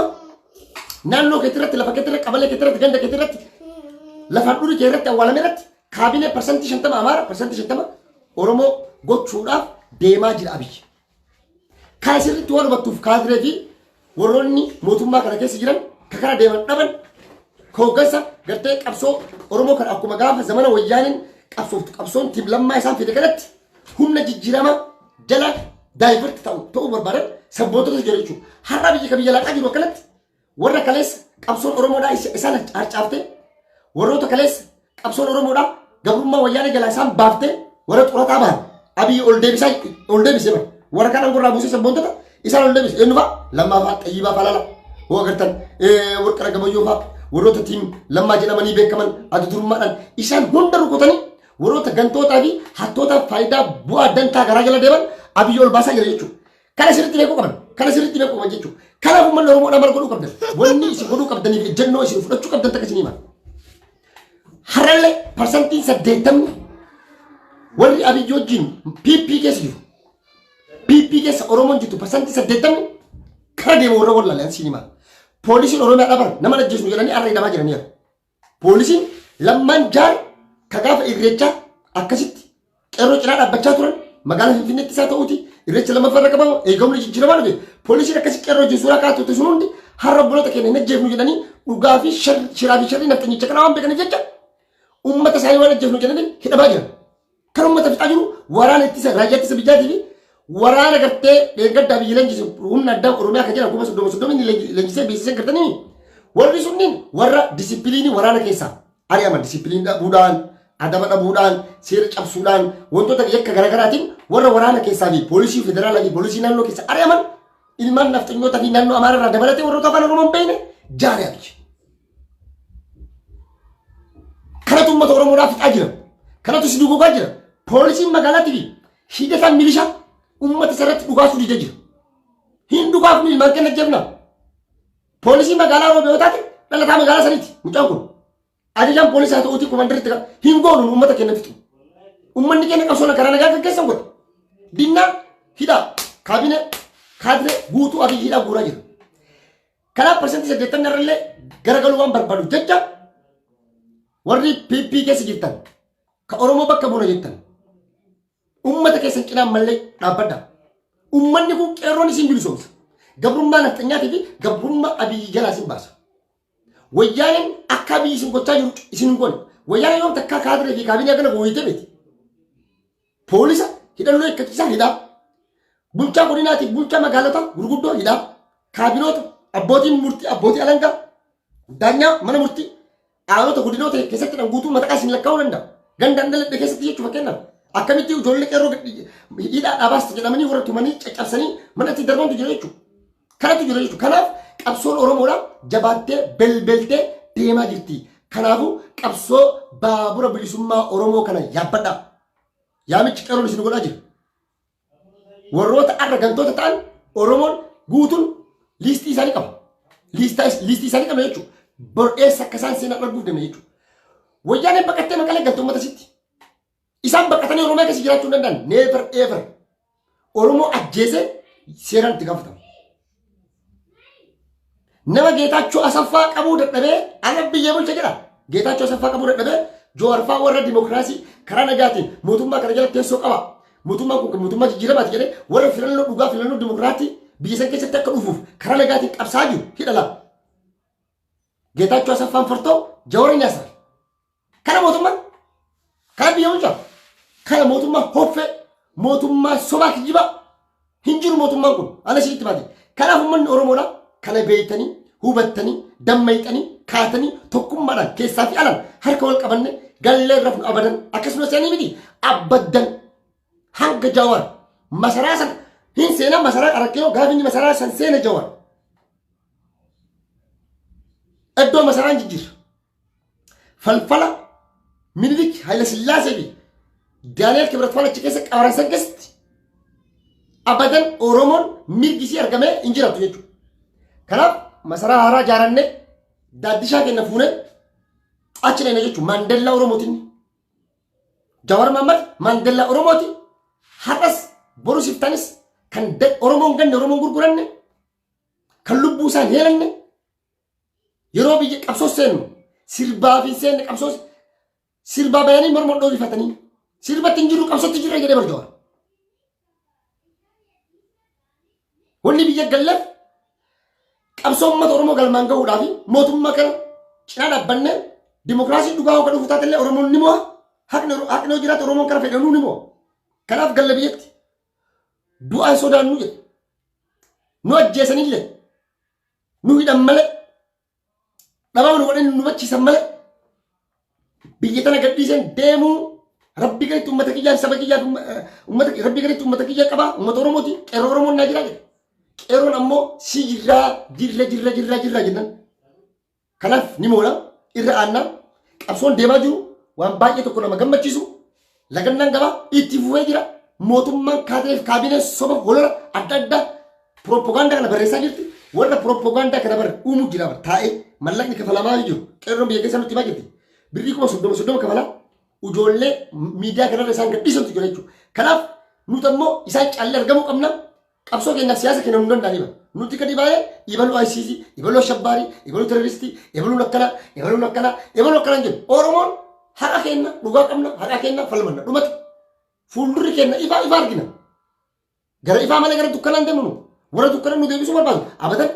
naannoo keetti irratti lafa keetti irratti qabalee keetti irratti ganda keetti irratti lafaan dhurii kee irratti awwaalame irratti kaabinee 50% Amaara 50% Oromoo gochuudhaaf deemaa jira Abiyyi. Kana sirriitti waan hubattuuf kaadiree fi warroonni mootummaa kana keessa jiran ka kana deeman dhaban ka hooggansa gartee qabsoo Oromoo kana akkuma gaafa zamana wayyaaniin qabsooftu qabsoon tiim lammaa isaan fide kanatti humna jijjiirama jala daayivarti ta'u ta'uu barbaadan sabboontota jira jechuudha. Har'a biyya ka biyya laaqaa jiru akkanatti Warra kaleessa qabsoon Oromoodhaa isaan harcaaftee warroota kaleessa qabsoon Oromoodhaa gabrummaa wayyaanee jalaa isaan baaftee warra xurataa bahan Abiyyi ol deebisaa ol deebisee bara. Warra kaan aangoo irraa buusee sabboontota isaan ol deebise. Eenyu fa'a? Lammaa fa'a, Xayyibaa fa'a lala. Hoo agartan Warqina Gabayyoo fa'a warroota tiim Lammaa jedhamanii beekaman adda durummaadhaan isaan hunda rukutanii warroota gantootaa fi hattoota faayidaa bu'aa dantaa garaa jala deeman Abiyyi ol baasaa jira jechuudha. Kana sirriitti beekuu qaban. Kana sirriitti beekuu qaban jechuudha. Kanaaf uummanni Oromoodhaa maal godhuu qabdan? Wanni isin godhuu qabdaniif ejjennoo isin fudhachuu qabdan takka isin hima. Har'allee 80% warri Abiyyi wajjin PP keessa jiru. PP keessa Oromoon jirtu 80% kara deemu warra wallaalan isin hima. Poolisiin Oromiyaa dhaban nama ajjeesnu jedhanii har'a hidhamaa jiraniiru. Poolisiin lammaan jaar ka gaafa irreechaa akkasitti qeerroo cinaa dhaabbachaa turan magaalaa Finfinneetti isaa ta'uuti irreecha lammaffaa irra qabama eegamni jijjiiramaa dhufe poolisiin akkasi qeerroo wajjin suuraa kaa'aa turte sun hundi har'a obboloota keenya hin ajjeefnu jedhanii dhugaa fi shiraa fi sharrii nafxanyicha kanaa waan beekaniif jecha uummata isaanii waan ajjeefnu jedhanii hidhamaa jiran. Kan uummata fixaa jiru waraana ittisa raayyaa ittisa biyyaatii fi waraana gartee dheengaddaa biyya leenjise humna addaa Oromiyaa kan jedhan 30,000 30 inni leenjisee beeksisee gartanii warri sunniin warra disipiliinii waraana keessaa ari'aman disipiliinii dhabuudhaan adaba dhabuudhaan seera cabsuudhaan wantoota yakka garaagaraatiin warra waraana keessaa fi poolisii federaalaa fi poolisii naannoo keessaa ari'aman ilmaan nafxanyoota fi naannoo Amaaraa irraa dabalatee warroota afaan Oromoo hin beekne jaaree Abiyyi. Kana uummata Oromoodhaa fixaa jira. Kanatu si duguugaa jira. Poolisiin magaalaatii fi hidhataan milishaa uummata isarratti dhugaasuu didee jira. Hin dhugaafnu ilmaan kenna jabna. Poolisii magaalaa Roobee yoo taate dhalataa magaalaa saniiti mucaan kun. Ajajaan poolisii haa ta'uutii komandaritti hin goonu uummata keenya fixu. Uummanni keenya qabsoo karaa nagaa gaggeessan godha. Dinnaa hidhaa kaabinee kaadiree guutuu Abiyyi hidhaa guuraa jira. Kanaaf 80% irrallee garagaluu waan barbaadu jecha warri PP keessa jirtan ka Oromoo bakka buuna jettan ummata keessan cinaan mallee dhaabbadha. Ummanni kun qeerroon isin bilisoomsa. Gabrummaa nafxanyaatii fi gabrummaa Abiyyi jalaa isin baasa. Wayyaaneen akka Abiyyi isin gochaa jiru isin hin goone. Wayyaaneen yoom takkaa kaadiree fi kaabinee akkana gooyitee beeti. Poolisa hidhannoo hiikkachiisaa hidhaa. Bulchaa godinaatiif bulchaa magaalota gurguddoo hidhaa. Kaabinoota abbootiin murtii abbootii alangaa daanyaa mana murtii aanota godinoota keessatti dhan guutuu maqaa isin lakkaa'uu danda'a. Gandaan dhaladhe keessatti jechuu fakkeenyaaf akkamitti ijoollee qeerroo hidhaa dhaabaas jedhamanii warra tumanii caccabsanii manatti darbantu jira jechuudha. Kanatu jira jechuudha. Kanaaf qabsoon Oromoodhaa jabaattee belbeltee deemaa jirti. Kanaafuu qabsoo baabura bilisummaa Oromoo kana yaabbadhaa. Yaamichi qeerroon isin godhaa jira. Warroota arra gantoota ta'an Oromoon guutuun liistii isaanii qaba. Liistii isaanii qabna jechuudha. Bor eessa akka isaan seenan arguuf deemna jechuudha. Wayyaaneen baqattee Maqalee galte uummata sitti. Isaan baqatanii Oromiyaa keessa jiraachuu hin danda'an. Never ever. Oromoo ajjeesee seeraan itti gaafatama. Nama Geetaachoo Asaffaa qabuu dadhabee ala biyya bulcha jedha. Geetaachoo Asaffaa qabuu dadhabee Jawaar faa warra dimokiraasii karaa nagaatiin mootummaa kana jala teessoo qaba. Mootummaan kun mootummaa jijjiiramaati jedhee warra filannoo dhugaa filannoo dimokiraatii biyya san keessatti akka dhufuuf karaa nagaatiin qabsaa jiru hidha lama. Geetaachoo Asaffaan fartoo Jawaar hin yaasare. Kana mootummaan kana biyya bulchaa kana mootummaa hoffee mootummaa sobaa kijibaa hin jiru mootummaan kun ana isinitti baate. Kanaaf uummanni Oromoodha kana beektanii hubattanii dammayxanii kaatanii tokkummaadhaan keessaa fi alaan harka wal qabanne gallee rafnu abadan akkasumas seenii miti abbaddan hanga Jawaar masaraa san hin seenaa masaraa Arakkiloo gaafa inni masaraa san seene Jawaar iddoo masaraan jijjiirra. Falfala Minilik Haayila Sillaasee fi Daani'el Kibrat faan achi keessa qabaran san keessatti abadan Oromoon mirgi isii argamee hin jiraatu jechuudha. Kanaaf masaraa haaraa ijaarannee daaddishaa keenya fuunee achi dhaqna jechuudha. Maandellaa Oromootiin. Jawar Mohammad Maandellaa Oromooti. Har'as borus iftanis kan Oromoon ganne Oromoon gurguranne kan lubbuu isaan heelanne yeroo biyya qabsoo seennu sirbaa fi seenne qabsoo sirbaa bayanii morma dhoorifatanii sirbatti hin jiru qabsootti jirra jedhee bar Jawar. Wanni biyya galleef qabsoo uummata Oromoo galmaan gahuudhaa fi mootummaa kana cinaa dhaabbannee dimokiraasii dhugaa hoo dhufu taatellee Oromoon ni mo'a. Haqni haqni yoo jiraate Oromoon kana fedhanuu ni mo'a. Kanaaf galla biyyatti du'aan sodaannu jedhe. Nu ajjeesanillee nu hidhan malee dhabama nu godhanii nu bachiisan malee biyya tana gadhiiseen deemuu rabbi gaditti uummata kiyyaa saba kiyyaa uummata rabbi gaditti uummata kiyya qabaa uummata Oromooti qeerroo Oromoon naa jiraa jedhe qeerroon ammoo si jirraa jirra jirra jirra jirra jennan kanaaf ni moola irra aannaa qabsoon deemaa jiru waan baay'ee tokko nama gammachiisu lagannaan gabaa itti fufee jira mootummaan kaadireef kaabinee soba holola adda addaa Pirooppogaandaa kana barreessaa jirti. Warra pirooppogaandaa kana bar uumuu jira bar taa'ee mallaqni kafalamaa jiru. Qeerroon biyya keessa nutti himaa jirti. Birrii 30,000 30 kafalaa ijoollee miidiyaa kanarra isaan gadhiisantu jira jechuudha. Kanaaf nuti ammoo isaan caallee argamuu qabna. Qabsoo keenyaaf siyaasa keenya nu danda'anii bara. Nuti gadi baay'ee ibaluu ICC, ibaluu ashabbaarii, ibaluu terroristii, ibaluun akkana, ibaluun akkana, ibaluu akkana hin jennu. Oromoon haqa keenya dhugaa qabna, haqa keenya falmanna. Dhumate. Fuuldurri keenya ifaa ifaa argina. Gara ifaa malee gara dukkanaa hin deemnu nu. Warra dukkana nu deebisuu barbaadu. Abadan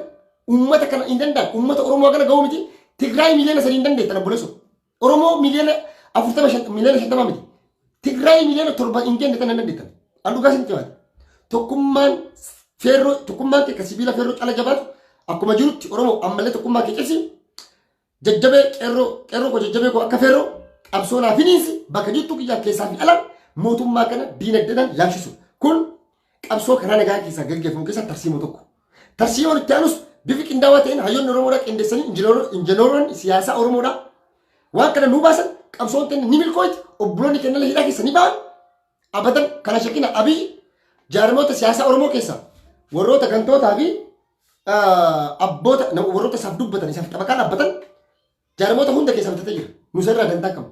uummata kana hin danda'an. Uummata Oromoo kana ga'uu miti. Tigraay 3 miliyoona hin dandeettan obboleessoo. Oromoo 40 miliyoona 50 miliyoona miti. Tigraay 7 miliyoona hin genne tan hin dandeettan. An dhugaa isinitti himaati. Tokkummaan feerroo tokkummaan kee ka sibiila feerroo cala jabaatu akkuma jirutti Oromoo ammallee tokkummaa kee cimsi. Jajjabee qeerroo qeerroo koo jajjabee koo akka feerroo qabsoo naa finiinsi bakka jirtu kiyyaa keessaa fi alaan mootummaa kana diinagdeedhaan laamshisu. Kun qabsoo karaa nagaa keessaa gaggeeffamu keessaa tarsiimoo tokko. Tarsiimoon itti aanus bifi qindaawaa ta'een hayyoonni Oromoodhaa qindeessanii injineeroonni siyaasaa Oromoodhaa waan kana nuu baasan Qabsoon teenya ni milkooyti. Obboloonni keenya hidhaa keessa ni ba'an. Abadan kana shakkina Abiy jaarmoota siyaasaa Oromoo keessa warroota gantootaa fi abboota warroota isaaf dubbatan isaaf xabaqaa dhaabbatan jaarmoota hunda keessaa bitatee jira. Nusa irraa dantaa qabu.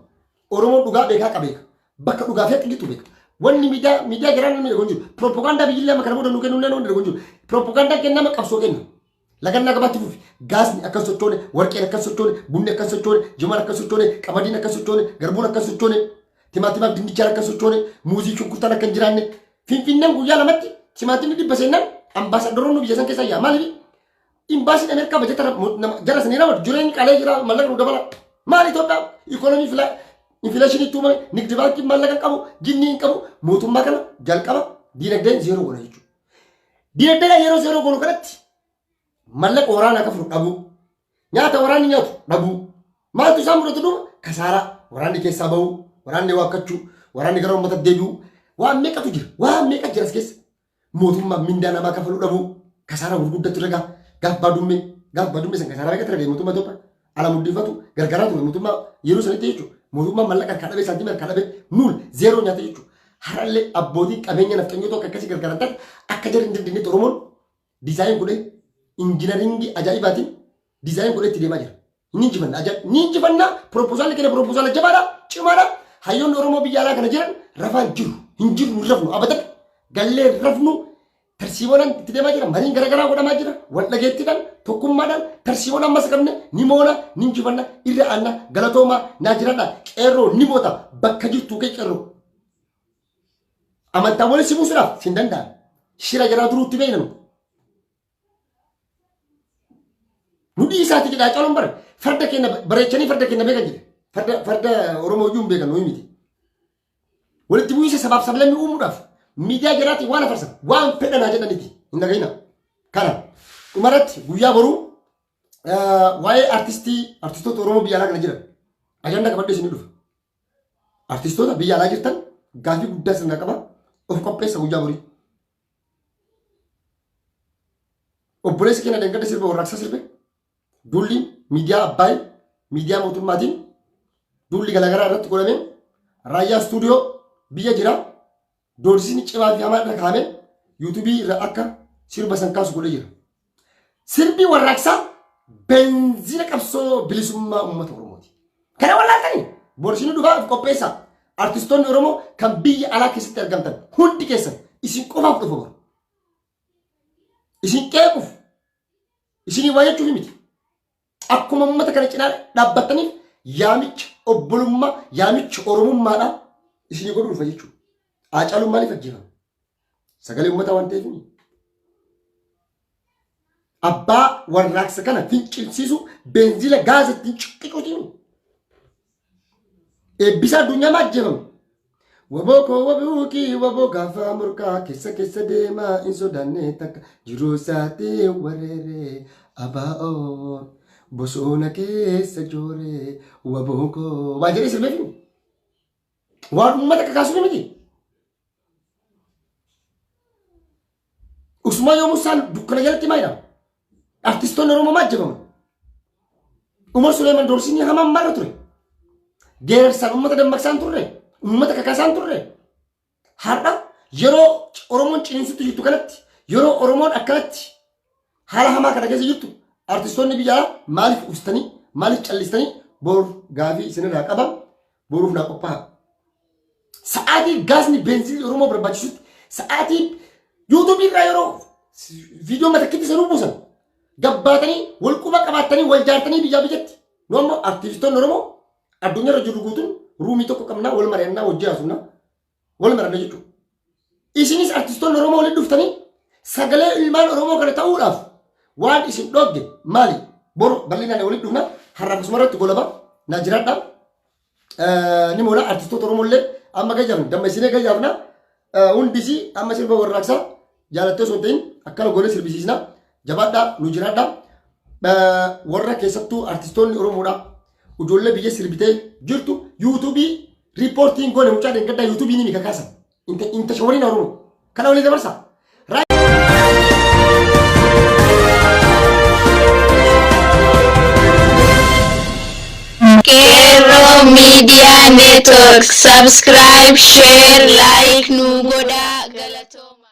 Oromoon dhugaa beekaa qabeeka. Bakka dhugaa fi haqni jirtu beeka. Wanni miidiyaa miidiyaa jiraan namni dhagahu hin jiru. Piroopagaandaa biyyillee amma kana booda nu kennu illee namni dhagahu hin jiru. Piroopagaandaan kennama qabsoo kenna. Lagannaa gabaatti fufi. Gaasni akka hin sochoone, warqeen akka hin sochoone, bunni akka hin sochoone, jimaan akka hin sochoone, qamadiin akka hin sochoone, garbuun akka hin sochoone, timaatimaaf dinnichaan akka hin sochoone, muuzii shunkurtaan akka hin jiraanne. Finfinneen guyyaa lamatti timaatimni 100 seennaan ambaasaddaroonni biyya san keessa yaa maaliif imbaasiin Ameerikaa bajata jara sanii ramadu jireenyi qalee jira mallaqa nu dabala. Maal Itoophiyaa ikoonomii filaa infileeshinii itti uumame nigdi baankiin maallaqa hin qabu jinnii hin qabu mootummaa kana jalqaba diinagdeen zeeroo godha jechuudha. Diinagdeedhaan yeroo zeeroo goonu kanatti mallaqa waraanaa kafalu dhabuu, nyaata waraanni nyaatu dhabuu, maaltu isaan mudatu duuba kasaaraa waraanni keessaa bahuu, waraanni waakkachuu, waraanni gara uummata deebi'uu, waan meeqatu jira, waan meeqa jira as keessa. Mootummaan mindaa namaa kafaluu dhabuu, kasaaraa gurguddatu irra gaha. Gaaf baadummee, gaaf baadummee san kasaaraa meeqatu irra gahe mootummaa Itoophiyaa. Ala muddifatu gargaaraa ture mootummaa yeroo sanitti jechuudha. Mootummaan mallaqa harkaa dhabee saantima harkaa dhabee nuul zeeroo nyaate jechuudha. Har'allee abbootiin qabeenya nafxanyoota akka akkasii gargaaran taate akka jarri hin dandeenyetti Oromoon dizaayin godhee injinaringii ajaa'ibaatiin dizaayin godhee itti deemaa jira. Ni injifanna ajaa'ib ni injifanna piroopoozaalli keenya piroopozaala jabaadha cimaadha. Hayyoonni Oromoo biyya alaa kana jiran rafaan jiru hin jiru hin rafnu abadan gallee rafnu Tarsiimoodhaan itti deemaa jira. Mariin garaagaraa godhamaa jira. Wal dhageettiidhaan, tokkummaadhaan, tarsiimoon ammas qabne ni moona, ni injifanna, irra aanna, galatoomaa, naa jiradha. Qeerroo ni moota. Bakka jirtuu kee qeerroo. Amantaa wali si buusuudhaaf sin danda'an. Shira jaraa duruutti beekna nu. Nu dhiisaati jedhaa caaluun bara. Farda keenya bareechanii farda keenya beekan jedhe. Farda farda Oromoo iyyuu hin beekan nuyi miti. Walitti bu'iinsa sabaaf sablammii uumuudhaaf miidiyaa jalaatiin waan afarsan waan fedhan haa jedhaniti hin dhaga'ina. Kana dhumarratti guyyaa boruu waa'ee artistii artistoota Oromoo biyya alaa kana jiran ajandaa qabadhee isin dhufa. Artistoota biyya alaa jirtan gaaffii guddaa isin qaba of qopheessa guyyaa borii. Obboleessi keenya dhangadda sirba warraaqsaa sirbe Duulli miidiyaa Abbaay miidiyaa mootummaatiin duulli garaagaraa irratti godhame raayyaa istuudiyoo biyya jira doorsisni cimaa fi hamaa irra kaa'ame yuutuubii irra akka sirba san kaasu godhee jira. Sirbi warraaqsaa benzina qabsoo bilisummaa uummata Oromooti. Kana wallaaltanii borsini dhufaaf qopheessaa. Artistoonni Oromoo kan biyya alaa keessatti argamtan hundi keessan isin qofaaf dhufa boru. Isin qeequuf isinii waa jechuuf miti. Akkuma uummata kana cinaa dhaabbattaniif yaamicha obbolummaa yaamicha oromummaadhaa isinii godhuu dhufa jechuudha. Haacaaluun maaliif ajjeefame? Sagalee uummataa waan ta'eef miti. Abbaa warraaqsa kana fincilsiisu beenzila gaaza ittiin ciqqicuutiin Eebbisaa addunyaa maa ajjeefame? Waboo koo wabuukii waboo gaafa murkaa keessa keessa deemaa hin sodaanne takka jiruu isaatii wareeree abaa'oon bosona keessa jooree waboo koo waa jedhee sirbeefi waan uummata kakaasuuf miti. Usmaa yoomuu isaan dukkana jalatti maa jedhama? Artistoonni Oromoo maa ajjeefaman? Umar Suleeman doorsinni hamaan maarra ture? Geerarsaan uummata dammaqsaan turre? Uummata kakaasaan turre? Har'a yeroo Oromoon ciniinsutti jirtu kanatti yeroo Oromoon akkanatti haala hamaa kana keessa jirtu artistoonni biyya alaa maaliif ustanii maaliif callistanii bor gaafii isinirraa qaba boruuf naa qophaa'a. Sa'aatii gaasni beenziilii Oromoo barbaachisutti sa'aatii yuutuubii irraa yeroo viidiyoo matakkitti sanuu buusan gabbaatanii wal quba qabaattanii wal jaartanii biyyaa biyyatti. Nu ammoo aktiivistoonni Oromoo addunyaa irra jirru guutuun ruumii tokko qabnaa wal mari'annaa hojii haasofnaa wal maranna jechuudha. Isinis artistoonni Oromoo walitti dhuftanii sagalee ilmaan Oromoo kana ta'uudhaaf waan isin dhoogge maali? Boru bal'inaan walitti dhufna har'a akkasuma irratti golaba naa jiraadha. Ni moola artistoota Oromoo illee amma gayyaafna dammaysinee gayyaafna hundisii amma sirba warraaqsaa jaalattee osoo hin ta'in akkana goonee sirbisiisna jabaadhaa nu jiraadhaa warra keessattuu artistoonni Oromoodha ijoollee biyya sirbitee jirtu yuutuubii riippoortiin goone mucaa dhengaddaa yuutuubii ni mika kaasan inta shawariin Oromoo kana walii dabarsa. Qeerroo Miidiyaa. Network. Subscribe, share, like nu godhaa, galatooma.